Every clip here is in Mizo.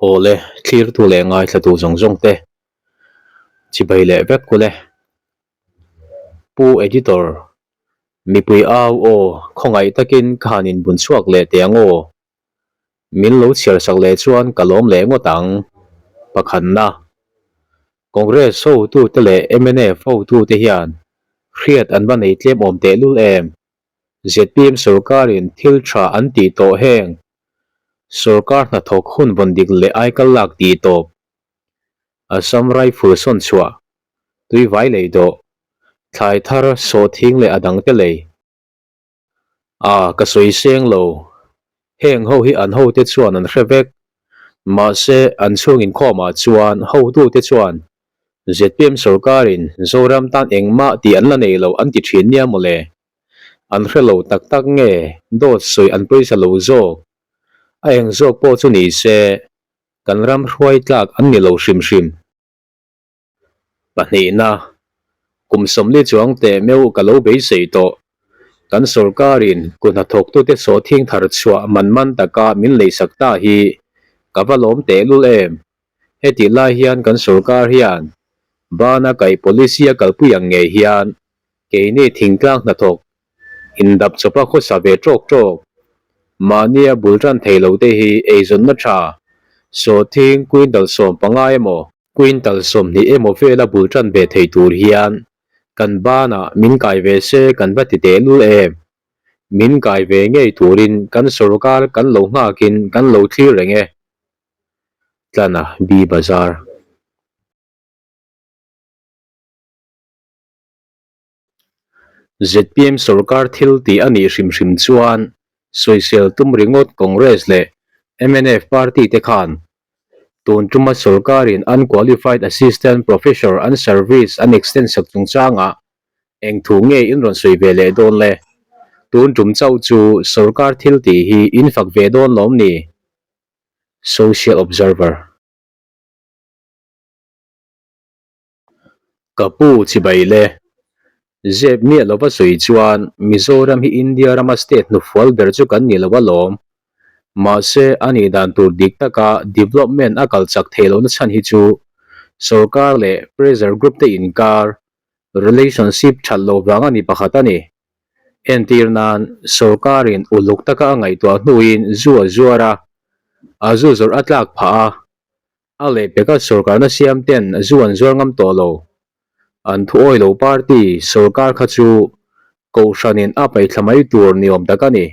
Awle, thlirtu leh ngaithlatu zawng zawng te chibai leh vek kule. Pu Editor, mipui au aw khawngaih takin ka han inbun chhuak leh teh ang aw. Min lo chhiar sak leh chuan ka lawm leh ngawt ang. Pakhatna, Congress hotute leh mnf hotute hian hriat an va nei tlem awm tehlul em? Zpm sorkarin thil tha an tih tawh heng sorkar hnathawk hun vawn dik leh aikal lak tih tawp Assam Rifle sawn chhuah, tuivai lei dawh, thlai thar sawhthing leh a dangte lei. A, ka sawi seng lo. Heng ho hi an hote chuan an hre vek. Mahse, an chhung inkhawmah chuan hotute chuan zpm sorkarin Zoram tan engmah tih an la nei lo an ti thin nia mawle. An hre lo tak tak nge dawt sawi an pawisa lo zawk? A eng zawk pawh chu ni se, kan ram hruai tlak an ni lo hrim hrim. Pahnihna, kum 40 chuang teh meuh ka lo beisei tawh. Kan sorkarin kut hnathawktute sawhthing thar chhuah man man taka min leisak ta hi ka va lawm tehlul em. Hetih lai hian kan sorkar hian bana kaih policy a kalpui ang ngei hian keini thingtlang hnathawk indap chawpa khawsa ve tawk tawk mahnia bul tan thei lo te hi eizawnna tha sawhthing quintal 15 emaw Quintal 20 emaw vela bul tan ve thei tur hian kan banah min kai ve se kan va ti teh lul em? Min kai ve ngei turin kan sorkar kan lo nghakin kan lo thlir reng e. Tlana B Bazar. Zpm sorkar thil tih a nih hrim hrim chuan sawisel tum ringawt Congress leh mnf party te khan tun tuma sorkarin unqualified assistant professor an service an extend sak chungchangah eng thu nge in rawn sawi ve leh dawn le? Tun tum chauh chu sorkar thil tih hi in fak ve dawn lawm ni? Social Observer. Ka pu chibai le. Zep miah lova sawi chuan Mizoram hi India rama state hnufual ber chu kan ni lo alawm. Mahse, a nih dan tur dik taka development a kal chak theih lohna chhan hi chu sorkar leh pressure group te inkar relationship that loh vang a ni pakhat a ni. Entir nan, sorkarin uluk taka a ngaihtuah hnuin zu a zuar a, a zu zawrh a tlak phah a, A lehpeka sorkarna siam ten zu an zuar ngam tawh lo. An thu awi lo party sorkar kha chu kohhranin a paihthla mai tur ni awm tak a ni.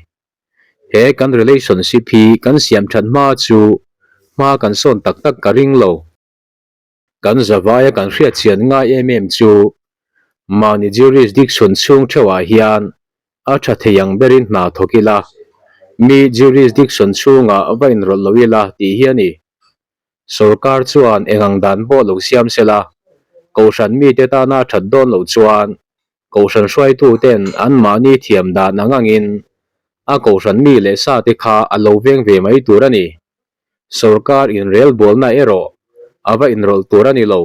He kan relationship hi kan siam that hma chu hma kan sawn tak tak ka ring lo. Kan zavaia kan hriatchian ngai em em chu mahni jurisdiction chhung theuhah hian a tha thei ang berin hna thawk ila, mi jurisdiction chhungah va inrawlh lo ila tih hi a ni. Sorkar chuan eng ang dan pawh lo siam sela, kohhran mite tana that dawn loh chuan kohhran hruaituten anmahni thiam dan ang angin a kohhran mi leh sate kha a lo veng ve mai tur a ni. Sorkar inrelbawlna erawh a va inrawlh tur a ni lo.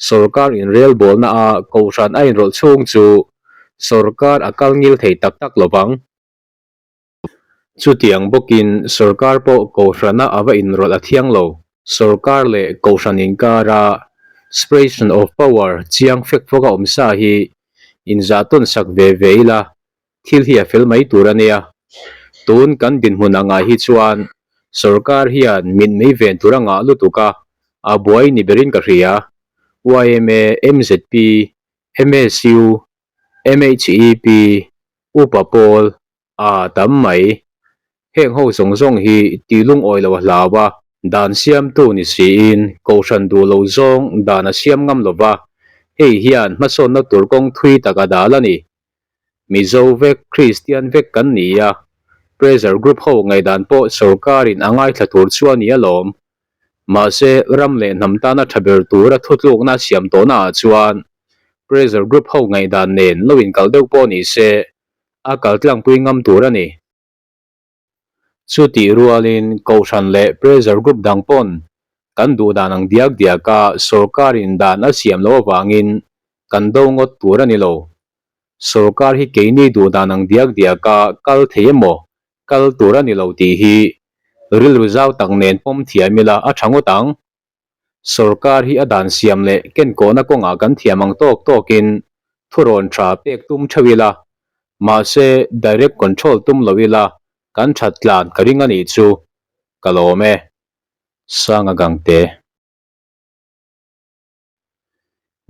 Sorkar inrelbawlna a kohhran a inrawlh chhung chu sorkar a kal ngil thei tak tak lo vang. Chutiang bawkin sorkar pawh kohhrana a va inrawlh a thiang lo. Sorkar leh kohhran inkara separation of power chiang fek fawk a awm sa hi inzah tawn sak ve ve ila thil hi a fel mai tur a nia. Tun kan dinhmun angah hi chuan sorkar hian min mei ven tur a ngah lutuk a, a buai ni berin ka hria. Yma, MZP, MSU, MHEP, Upa Pawl, a tam mai. Heng ho zawng zawng hi tih lungawi lo a hlau a, dan siamtu ni siin kohhran duh lo zawng dan a siam ngam lo va, hei hian hmasawnna tur kawng thui tak a dal a ni. Mizo vek, Kristian vek kan ni a, pressure group ho ngaihdan pawh sorkarin a ngaithla tur chu a ni alawm. Mahse, ram leh hnam tana tha ber tura thutlukna a siam tawhna ah chuan pressure group ho ngaihdan nen lo inkal deuh pawh ni se, a kal tlangpui ngam tur a ni. Chutih rualin Kohhran leh Pressure Group dang pawn kan duh dan ang diak diaka sorkarin dan a siam loh avangin kan do ngawt tur a ni lo. Sorkar hi keini duh dan ang diak diaka kal thei emaw kal tur a ni lo tih hi rilru zau tak nen pawm thiam ila a tha ngawt ang. Sorkar hi a dan siam leh kenkawhna kawngah kan thiam ang tawk tawkin thurawn tha pek tum theuh ila, mahse direct control tum lo ila kan that tlan ka ring a nih chu. Ka lawm e. Sanga Gangte.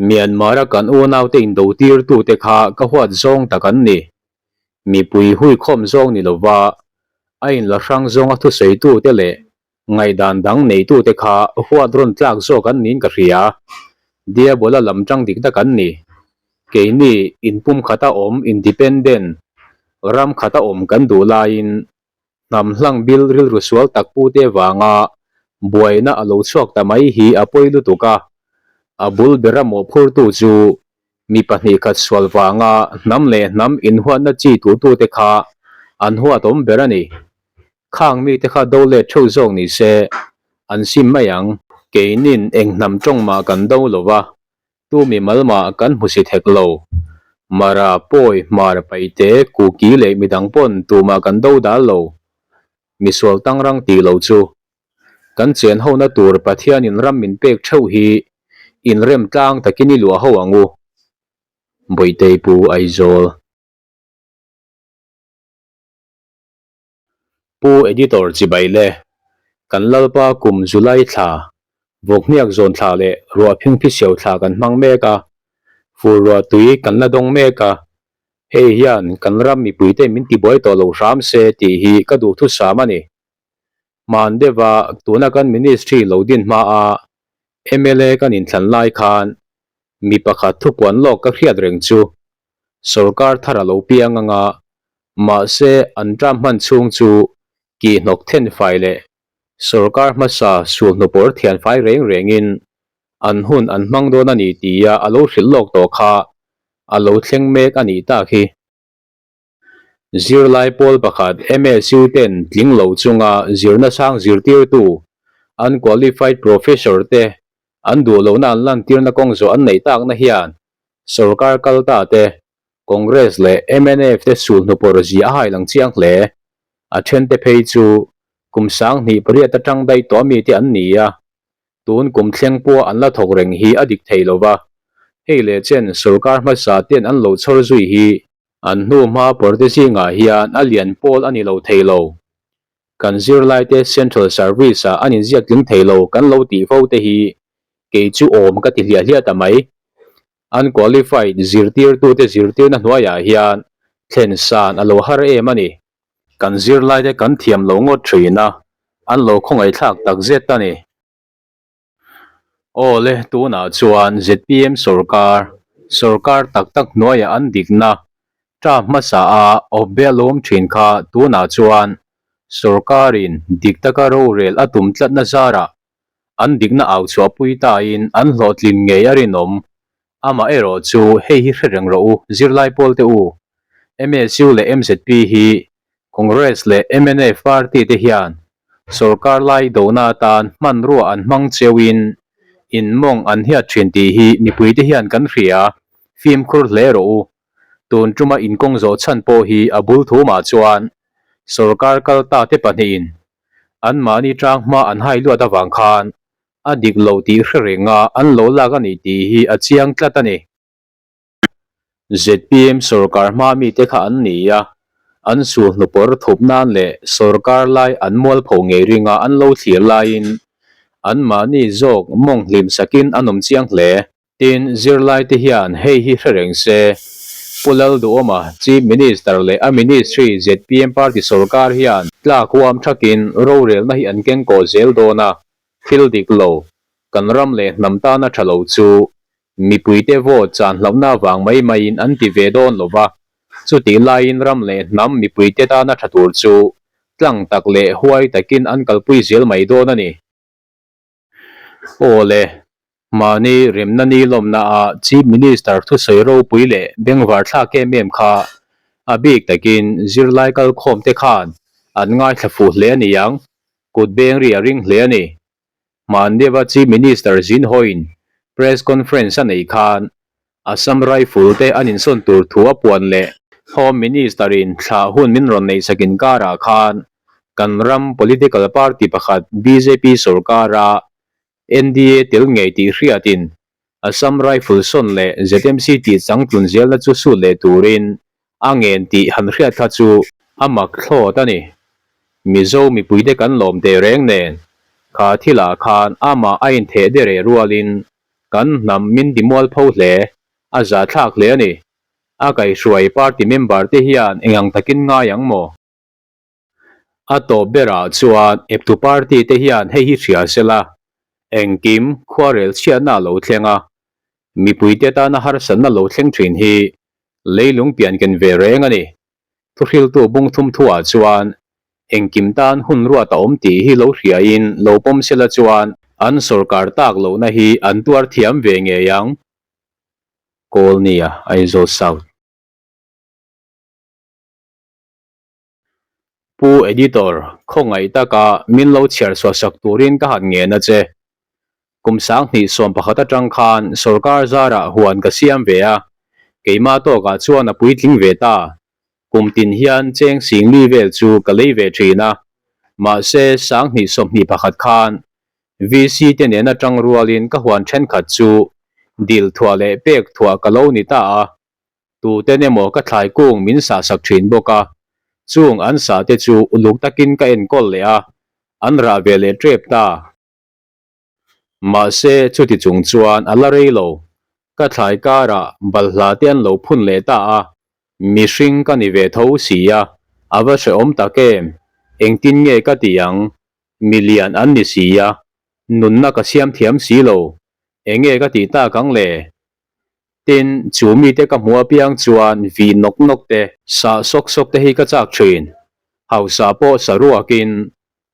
Myanmar-a kan unaute indotirtute kha ka huat zawng tak an ni. Mipui huikhawm zawng ni lova a inla hrang zawnga thusawitute leh ngaihdan dang neitute kha huat rawn tlak zawk an niin ka hria. Diabola lam tang dik tak an ni. Keini inpumkhata awm independent ram khata awm kan duh laiin Hnam hlang bil rilru sual tak pute vanga buaina a lo chhuak ta mai hi a pawi lutuk a, a bul bera mawhphurtu chu mi 2 khat sual vanga hnam leh hnam inhuatna chi tuhtute kha an huatawm ber a ni. Khang mite kha do let theuh zawk ni se an sim mai ang. Keinin eng hnam tawng mah kan do lo va, Tu mi mal mah kan hmu si thek lo. Mara, Pawi, Hmar, Paite, Kuki leh midang pawn tumah kan do dal lo. Misual tangrang tih lo chu. Kan chen hona tur Pathianin ram min pek theuh hi inrem tlang takin i luah ho ang u. Bawitei Pu Aizawl. Pu Editor chibai le, kan Lalpa kum July thla, vawkhniak zawn thla leh ruah phingphi siau thla kan hmang mek a, fur ruah tui kan la dawng mek a, hei hian kan ram mipuite min tibuai tawh lo hram se tih hi ka duhthusam a ni. Hman deuha tuna kan Ministry lo din hmaa mla kan inthlan lai khan mi pakhat thupuan lawk ka hriat reng chu sorkar thar a lo piang anga mahse an ṭam hman chhung chu kihhnawk then fai leh sorkar hmasa sulhnupawr thian fai reng rengin an hun an hmang dawn a ni tia a lo hrilh lawk tawh kha a lo thleng mek a nih tak hi. Zirlai pawl pakhat MSU ten tling lo chunga zirna sang zirtirtu, unqualified professor te an duh lohna an lantirna kawng zawh an neih takna hian sorkar kal ta te, Congress leh mnf te sulhnu pawr zia a hailang chiang hle. A thente phei chu kum 2008 atang daih tawh ami te an ni a, Tun kum thleng pawh an la thawk reng hi a dik thei lo va, hei leh chen sorkar hmasa ten an lo chhawr zui hi an hnu hma pawrte zingah hian a lian pawl a ni lo thei lo. Kan zirlaite Central Service ah an inziak tling thei lo kan lo tih fo te hi kei chu awm ka ti hliah hliah ta mai. Unqualified zirtirtute zirtirna hnuaiah hian thlen san a lo har em a ni. Kan zirlaite kan thiam lo ngawt thin a, an lo khawngaihthlak tak zet a ni. Aw le, tunah chuan zpm sorkar, sorkar tak tak hnuaiah an dikna term hmasa a awp be alawm thin kha tunah chuan sorkarin dik taka rorel a tum tlatna zarah an dikna au chhuahpui tain an hlawhtlin ngei a rinawm. Amaherawh chu hei hi hre reng rawh u, zirlai pawl te u. MSU leh mzp hi Congress leh mnf party te hian sorkar lai dohna atan hmanrua an hmang cheuhin in mawng an hiat thin tih hi mipui te hian kan hria, fimkhur hle rawh u. Tun tuma inkawng zawh chhan pawh hi a bul thumah chuan sorkar kal ta te pahnihin anmahni tang hma an hai luat avang khan a dik lo tih hre renga an lo lak a nih tih hi a chiang tlat a ni. Zpm sorkar hma mite kha an ni a, an sulhnupawr thup nan leh sorkar lai an mualpho ngei ringa an lo thlir laiin anmahni zawk mawng hlim sakin an awm chiang hle. Tin, zirlaite hian hei hi hre reng se, Pu Lalduhawma, Chief Minister leh a Ministry zpm party sorkar hian tlak huam thakin rorelna hi an keng kawh zel dawn a, thil dik lo, kan ram leh hnam tana tha lo chu mipuite vote chan hlauhna avang mai maiin an ti ve dawn lo va, chutih laiin ram leh hnam mipuite tana tha tur chu tlang tak leh huai takin an kalpui zel mai dawn a ni. Aw le, mahni remna ni lawmna ah Chief Minister thusawi ropui leh bengvar thlak em em kha a bik takin zirlai kalkhawm te khan an ngaithla fuh hle a ni ang, kut beng ri a ring hle a ni. Hmandewa Chief Minister Zin Hoin Press Conference a neih khan Assam Rifle te an insawn tur thu a puan leh Home Minister in thlah hun min rawn neihsak inkarah khan. Kan ram political party pakhat bjp sorkara NDA tel ngei tih hriatin Assam Rifle sawn leh ZMC tih changtlun zelna chu sut leh turin a ngen tih han hriat kha chu a mak thlawt a ni. Mizo mipuite kan lawm teh reng nen kha thilah khan amah a intheh dereh rualin kan hnam min ti mualpho hle, a zahthlak hle a ni. A kaihhruai party member te hian engang takin ngai ang maw? A tawp berah chuan eptu party te hian hei hi hria sela, engkim khuarel chhiatna a lo thleng a, mipuite tana harsatna lo thleng thin hi leilung pian ken ve reng a ni. Thuhriltu bung thum thuah chuan engkim tan hun ruat a awm tih hi lo hriain lo pawm sela chuan an sawrkar tak lohna hi an tuar thiam ve ngei ang. Kawlnia, Aizawl South. Pu Editor, khawngaih taka min lo chhiar chhuah sak turin ka han ngen a che. Kum 2011 atang khan sorkar zarah huan ka siam ve a, keimah tawkah chuan a puitling ve ta. Kum tin hian cheng singli vel chu ka lei ve thin a, mahse 2021 khan VC te nena tang rualin ka huan thenkhat chu dil thuah leh pek thuah ka lo ni ta a. Tuten emaw ka thlai kung min sah sak thin bawk a, chung an sah te chu uluk takin ka enkawl leh a, an rah ve leh tep ta. Mahse, chuti chung chuan a la rei lo, ka thlai karah balhla te an lo phun leh ta a, mihring ka ni ve tho si a, a va hrehawm tak em, engtin nge ka ti ang, milian an ni si a, nunna ka siam thiam si lo, enge ka tih tak ang le? Tin, chu mite ka hmuh apiang chuan vih nawk nawk te, sah sawk sawk te hi ka chak thin. Hausa pawh saruakin,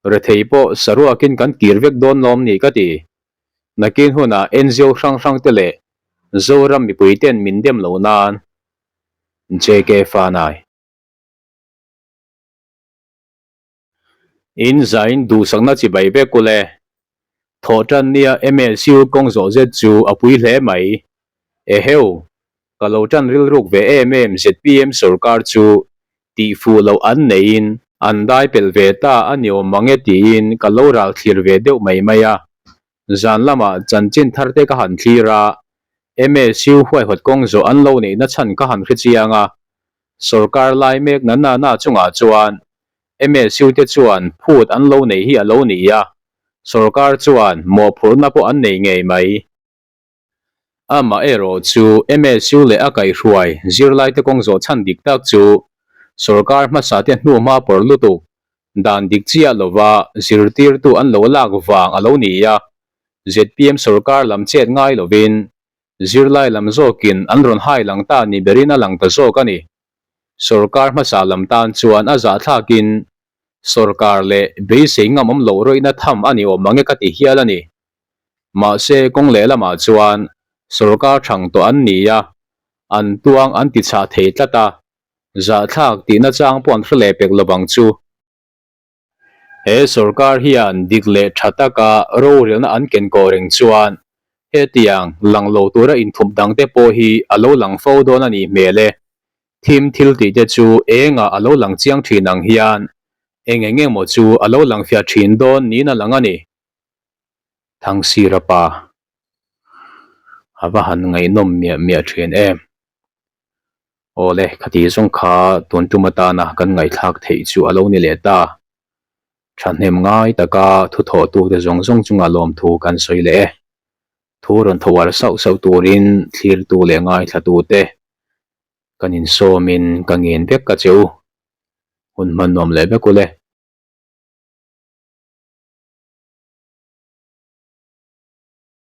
rethei pawh saruakin kan kir vek dawn lawm ni ka ti. Nakin hunah NGO hrang hrang te leh Zoram mipui ten min dem lo nan. JK Fanai. In zain duhsakna chibai vek ule. Thawhtan nia MSU kawng zawh zet chu a pui hle mai. Eheu, ka lo tan rilruk ve em em zpm sorkar chu tih fuh loh an neiin an dai pelh ve ta a ni awm mang e tiin ka lo ral thlir ve deuh mai mai a. Zan lamah chanchin thar te ka han thlir a, MSU huaihawt kawng zawh an lo neihna chhan ka han hre chiang a. Sorkar lai mek na na na chungah chuan MSU te chuan phut an lo nei hi a lo ni a, sorkar chuan mawhphurhna pawh an nei ngei mai. Amaherawh chu MSU leh a kaihhruai zirlaite kawng zawh chhan dik tak chu sorkar hmasa te hnuhma pawr lutuk dan dik chiah lova zirtirtu an lo lak vang a lo ni a, zpm sorkar lam chet ngai lovin zirlai lam zawkin an rawn hai lang ta ni berin a lang ta zawk a ni. Sorkar hmasa lam tan chuan a zahthlakin sorkar leh beisei ngam awm loh rawihna tham a ni awm ang e ka ti hial a ni. Mahse kawng leh lamah chuan sorkar thang tawh an ni a, an tuang an ti chhah thei tlat a, zahthlak tihna chang pawh an hre leh pek lovang chu. He sorkar hian dik leh tha taka rorelna an ken kawh reng chuan hetiang lang lo tura inthup dangte pawh hi a lo lang fo dawn a nih hmel e. Thim thil tihte chu engah a lo lang chiang thin ang hian eng eng emaw chu a lo lang fiah thin dawn niin a lang a ni. Thangsira pa a va han ngaihnawm miah miah thin em. Awle, khati zawng kha tun tum atana kan ngaihthlak theih chu a lo ni leh ta. Thahnem ngai taka thu thawhtute zawng zawng chunga lawmthu kan sawi leh e. Thu rawn thawar sauh sauh turin thlirtu leh ngaithlatute kan insawmin ka ngen vek ka che u. Hun hman nuam leh vek ule.